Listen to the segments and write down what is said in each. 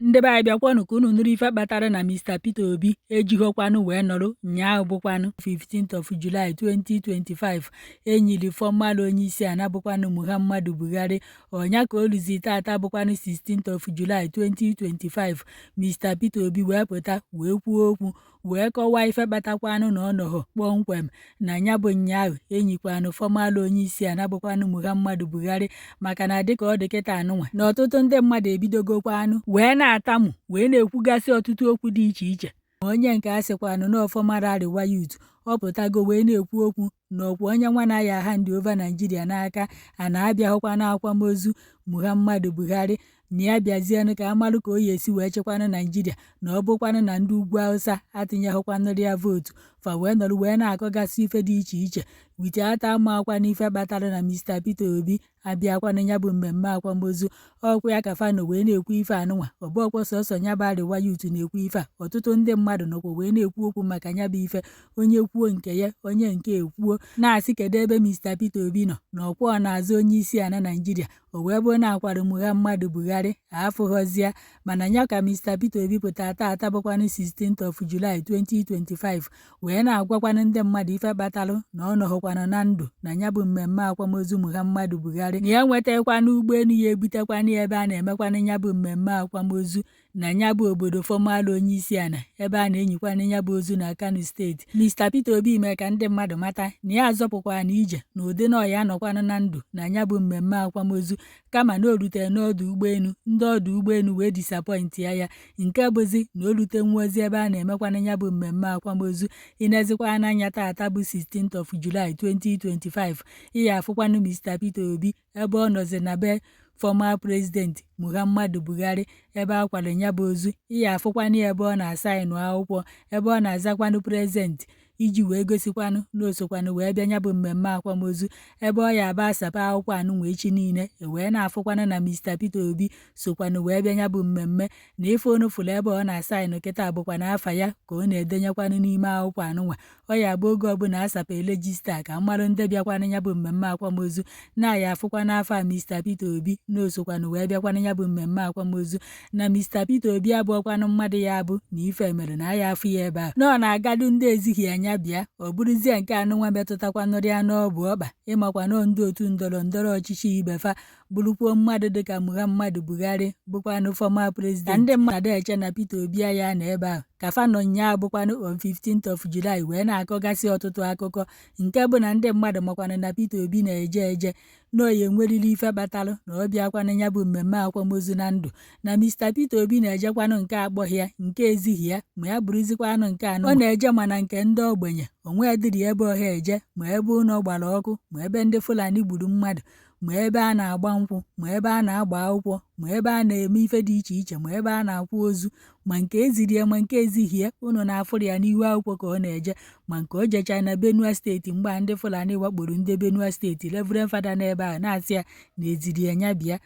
Ndị be anyị, bịakwanụ ka unu nụrụ ife kpatara na Mr Peter Obi ejighọkwanụ wee nọrọ nyaahụ, bụkwanụ 15th of July 2025, enyiri former onye isi ala, bụkwanụ Muhammadu Buhari. Ọnya ka o luzi tata, bụkwanụ 16th of July 2025, Mr Peter Obi wee pụta wee kwuo okwu, wee kọwaa ife kpatakwanụ na ọ nọghọ kpọmkwem na ya bụ nyaahụ enyikwanụ former onye isi ala, bụkwanụ Muhammadu Buhari, maka na dịka ọ dị kịta anụnwa na ọtụtụ ndị mmadụ ebidogokwanụ wee na-atamu, wee na-ekwugasị ọtụtụ okwu dị iche iche. Ma onye nke a sịkwanụ na former Arewa Youth, ọ pụtago wee na-ekwu okwu na ọkwa onye nwa na ya hand over Naijiria n'aka a na-abịaghịkwa n'akwamozu Muhammadu Buhari, na ya bịazienụ ka amalụ ka o ya esi wee chịkwanụ Naijiria, na ọ bụkwanụ na ndị ugwu Hausa atụnyeghịkwanụrụ ya vootu. Fa wee nọrọ wee na-akọgasị ife dị iche iche wite ata ama akwa n'ife kpatara na Mr Peter Obi abịakwanụ ya bụ mmemme akwamozu. Ọkwa ya ka fano wee na-ekwu ife anụnwa. Ọbụọkwa sọsọ nya bụ Arewa Youth na-ekwu ife a, ọtụtụ ndị mmadụ nọkwa wee na-ekwu okwu maka nya bụ ife. Onye kwuo nke ya, onye nke ekwuo, na-asị kedu ebe Mr Peter Obi nọ na ọkwa ọ na-azụ onye isi ala Naijiria, o wee bụrụ na akwara Muhammadu Buhari afụghọzịa. Mana ya ka Mr Peter Obi pụtara taata, bụkwanụ 16th of July 2025, wee na-agwakwanụ ndị mmadụ ife kpatalụ na ọ nọghọkwanụ na ndụ na ya bụ mmemme akwamozu Muhammadu Buhari, na ya nwetakwanụ ụgbọelu ya ebutekwanụ ya ebe a na-emekwanụ ya bụ mmemme akwamozu na ya bụ obodo former onye isi ala, ebe a na-enyikwanụ ya bụ ozu na Kano Steeti. Mr Peter Obi mee ka ndị mmadụ mata na ya azọpụkwana ije na ụdị na ọya anọkwanụ na ndụ na ya bụ mmemme akwamozu, kama na o rutere n'ọdụ ụgbọelu, ndị ọdụ ụgbọelu wee disappoint ya, ya nke bụzi na o rute nwaozi ebe a na-emekwanụ ya bụ mmemme akwamozu. Inezikwa n'anya tata bụ 16th of July 2025, ị ya afụkwanụ Mr Peter Obi ebe ọ nọzi na be former president Muhammadu Buhari, ebe a kwara ya bụ ozu. Ị ya afụkwanụ ya ebe ọ na-asaịnụ akwụkwọ, ebe ọ na-azakwanụ present, iji wee gosikwanụ na osokwanụ wee bịa ya bụ mmemme akwamozu. Ebe ọ ya aba asapa akwụkwọ anụnwa echi niile, e wee na-afụkwanụ na Mr Peter Obi sokwanụ wee bịa ya bụ mmemme. Na ife unu fụrụ ebe ọ na-asaịnụ kịta bụkwa na afa ya ka ọ na-edenyekwanụ n'ime akwụkwọ anụnwa. Ọ ya bụ oge ọbụla asapa register ka mmalụ ndị bịakwanụ ya bụ mmemme akwamozu, na-aya afụkwa n'afọ a Mr Peter Obi na osokwanụ wee bịakwanụ ya bụ mmemme akwamozu. Na Mr Peter Obi abụọkwanụ mmadụ ya bụ na ife mere na aya afụ ya ebe a na ọ na-agadu ndị ezighi anya bịa. Ọ bụrụzie nke anụnwa metụtakwanụrụ ya n'ọbụ ọkpa, ịmakwa nọ ndị otu ndọrọ ndọrọ ọchịchị ibefa bụrụkwuo mmadụ dịka Muhammadu Buhari, bụkwanụ former president, ka ndị mmadụ eche na Peter Obi ya na ebe ahụ ka fa nọ nyaa, bụkwanụ on 15th of July, wee na-akọgasị ọtụtụ akụkọ, nke bụ na ndị mmadụ makwanụ na Peter Obi na-eje eje na oya enweriri ife kpatalụ na ọ bịakwanụ ya bụ mmemme akwamozu na ndụ. Na Mr Peter Obi na-ejekwanụ nke akpọghị ya, nke ezighi ya, ma ya bụrụzikwanụ nke anụ ọ na-eje, mana nke ndị ogbenye onwe dịrị ebe ọha eje, ma ebe ụlọ gbara ọkụ, ma ebe ndị Fulani gburu mmadụ, ma ebe a na-agba nkwụ, ma ebe a na-agba akwụkwọ, ma ebe a na-eme ife dị iche iche, ma ebe a na-akwụ ozu, ma nke eziri ya, ma nke ezighi ya. Unu na-afụrụ ya n'ihu akwụkwọ ka ọ na-eje, ma nke o jechaa na Benue Steeti mgbe a ndị Fulani wakporo ndị Benue Steeti, Reverend Fada n'ebe ahụ na-asị ya na eziri ya nya bịa.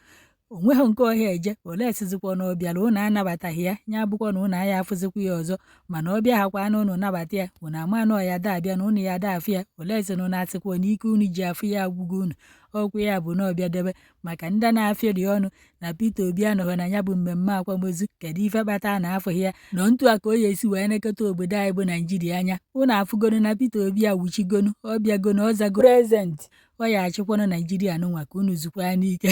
Onweghị nke ọha eje ole esizikwa na ọ bịara ụnụ anabataghị ya, ya bụkwa na ụnụ anya afụzikwa ya ọzọ. Mana ọ bịa hakwa na ụnụ nabata ya, ụnụ ama na ọ ya da abịa na ụnụ ya da afụ ya ole esi na ụnụ asịkwa na ike unu ji afụ ya agwụgo unu. Ọkwa ya bụ na ọbịa debe maka ndị na-afịrị ọnụ na Peter Obi anọghị na ya bụ mmemme akwamozu, kedu ife kpata na afụghị ya nọ ntu a ka o ya esi wee nekọta obodo anyị bụ Naijiria anya. Ụnụ afụgonu na Peter Obi awuchigonu, ọ bịagonu, ọ zago present, ọ ya achịkwanụ Naijiria nụnwa ka unu zukwa n'ike.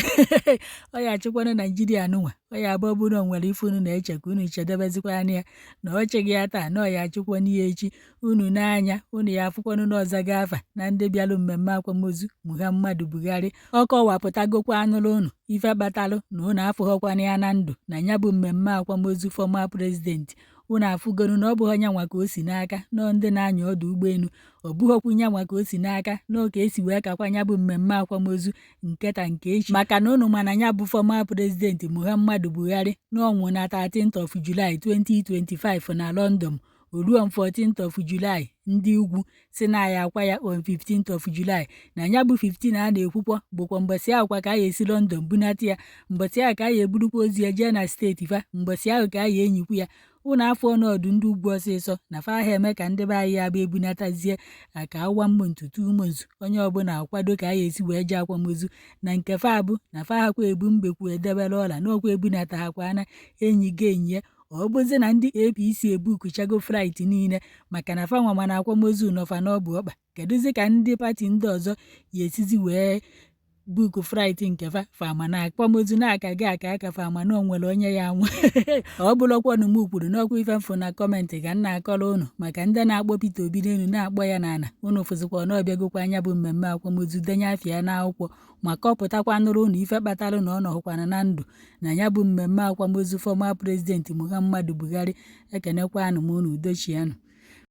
Ọ ya achịkwanụ Naijiria nụnwa. Ọ ya abụ ọ bụrụ na o nwere ife unu na-eche ka unu chedebezikwa anya ya na ọ chịghị ya taa, na ọ ya achịkwanụ ya echi. Unu n'anya unu ya afụkwanụ na ọzago afa na ndị bịalụ mmemme akwamozu Muhammadu Buhari. Ọ kọwapụtagokwa anụrụ unu ife kpatalụ na unu afụghọkwana ya na ndụ na ya bụ mmemme akwamozu former president. Unu afụgonu na ọ bụghị nyanwa ka o si n'aka nọọ ndị na-anya ọdụ ụgbọelu, ọ bụghọkwu nyanwa ka o si n'aka nọọ ka esi wee kakwa ya bụ mmemme akwamozu nke ta nke echi, maka na unu mana ya bụ former president Muhammadu Buhari na ọnwụ na 13th of July 2025 na London. O ruo on 14th of July, ndị ugwu si na ya akwa ya on 15th of July. Na ya bụ 15 a na-ekwukwo bụkwa mbọsị ahụ ka a ya esi London bunata ya, mbọsị ahụ ka a ya eburukwa ozu ya jee na steeti fa, mbọsị ahụ ka a ya enyikwu ya. Ụnụ afọ ọnọdụ ndị ugwu ọsịsọ na fa ha eme ka ndị be anyị ya bụ ebunatazie aka 1 month, 2 months, onye ọbụla akwado ka a ya esi wee jee akwamozu. Na nke fa bụ na fa hakwa ebu mbekwu edebere ọla n'okwa ebunata ha kwana enyi ga enyi ya. Ọ bụzi na ndị APC ebukuchago flight niile maka na fa nwa mana akwamozu nọfa n'ọbụ ọkpa. Kedụzi ka ndị party ndị ọzọ ya esizi wee book flight nke fa? Fa mana akwamozu na-aka gị aka aka, fa mana o nwere onye ya anwụ. Ọ bụrụkwanụ m kwuru n'ọkwa ife mfụ na comment ka m na-akọrọ ụnụ maka ndị na-akpọ Peter Obi n'elu, na-akpọ ya n'ala. Ụnụ fụzikwa na ọbịagokwa anya bụ mmemme akwamozu, denye afịa n'akwụkwọ ma kọpụtakwa nụrụ ụnụ ife kpatara na ọ nọhụkwana na ndụ na ya bụ mmemme akwamozu former president Muhammadu Buhari. Ekenekwanụ m ụnụ, udochianụ.